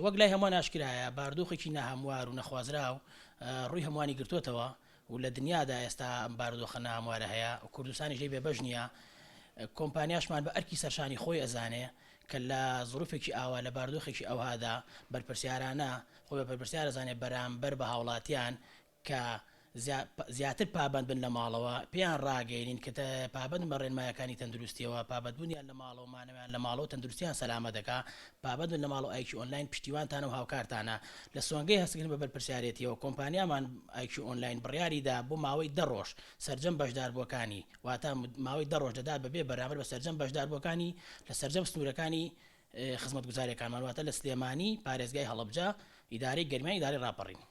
وەک لای هەمووان ئاشکرایە بارودۆخێکی ناهەموار و نەخوازراو ڕووی هەمووانی گرتۆتەوە و لە دنیادا ئێستا ئەم بارودۆخە ناهەموارە هەیە و کوردستانیش لێی بێبەش نییە. کۆمپانیاشمان بە ئەرکی سەرشانی خۆی ئەزانێ کە لە زروفێکی ئاوا لە بارودۆخێکی ئەوهادا بەرپرسیارانە خۆی بە بەرپرسیار ئەزانێ بەرامبەر بە هاوڵاتیان کە زیاتر پابەند بن لە ماڵەوە، پێیان ڕاگەیەنین کە پابەند بن بە ڕێنمایەکانی تەندروستیەوە، پابەندبوونیان لە ماڵەوە، مانەوەیان لە ماڵەوە تەندروستیان سەلامەت دەکا، پابەند بن لە ماڵەوە ئایکیو ئۆنلاین پشتیوانتانە و هاوکارتانە. لە سۆنگەی هەستکردن بە بەرپرسیارێتیەوە، کۆمپانیامان ئایکیو ئۆنلاین بڕیاری دا بۆ ماوەی دە ڕۆژ سەرجەم بەشداربووەکانی، واتە ماوەی دە ڕۆژ دەدات بە بێ بەرامبەر بە سەرجەم بەشداربووەکانی لە سەرجەم سنوورەکانی خزمەتگوزاریەکانمان، واتە لە سلێمانی، پارێزگای هەڵەبجە، ئیدارەی گەرمیان، ئیدارەی ڕاپەڕین.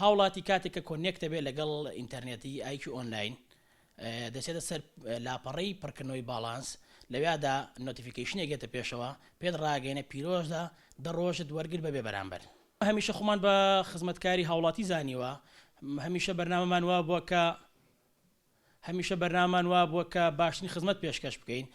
هاوڵاتی کاتێک کە connect ئەبێت لەگەڵ ئینتەرنێتی ئایکیو ئۆنلاین دەچێتە سەر لاپەڕەی پڕکردنەوەی balance لەویادا notification ێک یەتە پێشەوە پێت ڕاگەیەنێ پیرۆزە دە ڕۆژت وەرگرت بەبێ بەرامبەر. هەمیشە خۆمان بە خزمەتکاری هاوڵاتی زانیوە هەمیشە بەرنامەمان وابووە کە هەمیشە بەرنامەمان وابووە کە باشترین خزمەت پێشکەش بکەین،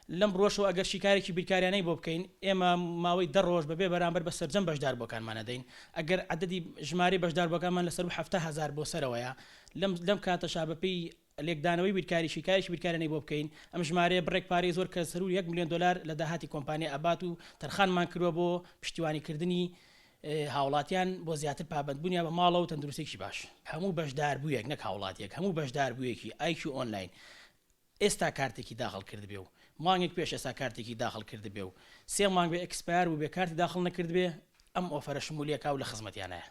لەم ڕووەشەوە ئەگەر شیکارێکی بیرکاریانەی بۆ بکەین، ئێمە ماوەی دە ڕۆژ بەبێ بەرامبەر بە سەرجەم بەشداربووەکانمان ئەدەین، ئەگەر عەدەدی ژمارەی بەشداربووەکانمان لە سەروو 70,000 بۆ سەرەوەیە، لەم لەم کاتەشا بەپێی لێکدانەوەی بیرکاری شیکارێکی بیرکاریانەی بۆ بکەین، ئەم ژمارەیە بڕێک پارەی زۆر کە سەروو یەک ملیۆن دۆلار لە داهاتی کۆمپانیا ئەبات و تەرخانمان کردووە بۆ پشتیوانیکردنی هاوڵاتیان بۆ زیاتر پابەندبوونیان بە ماڵەوە و تەندروستییەکی باش. هەموو بەشداربوویەک نەک هاوڵاتیەک هەموو بەشداربوویەکی ئایکیو ئۆنلاین ئێستا کارتێکی داخڵ کردبێ و مانگێک پێش ئێستا کارتێکی داخڵ کردبێ و سێ مانگ بێ expire بووبێ کارتی داخڵ نەکردبێ ئەم offer ە شمولیەکا و لە خزمەتیانایە.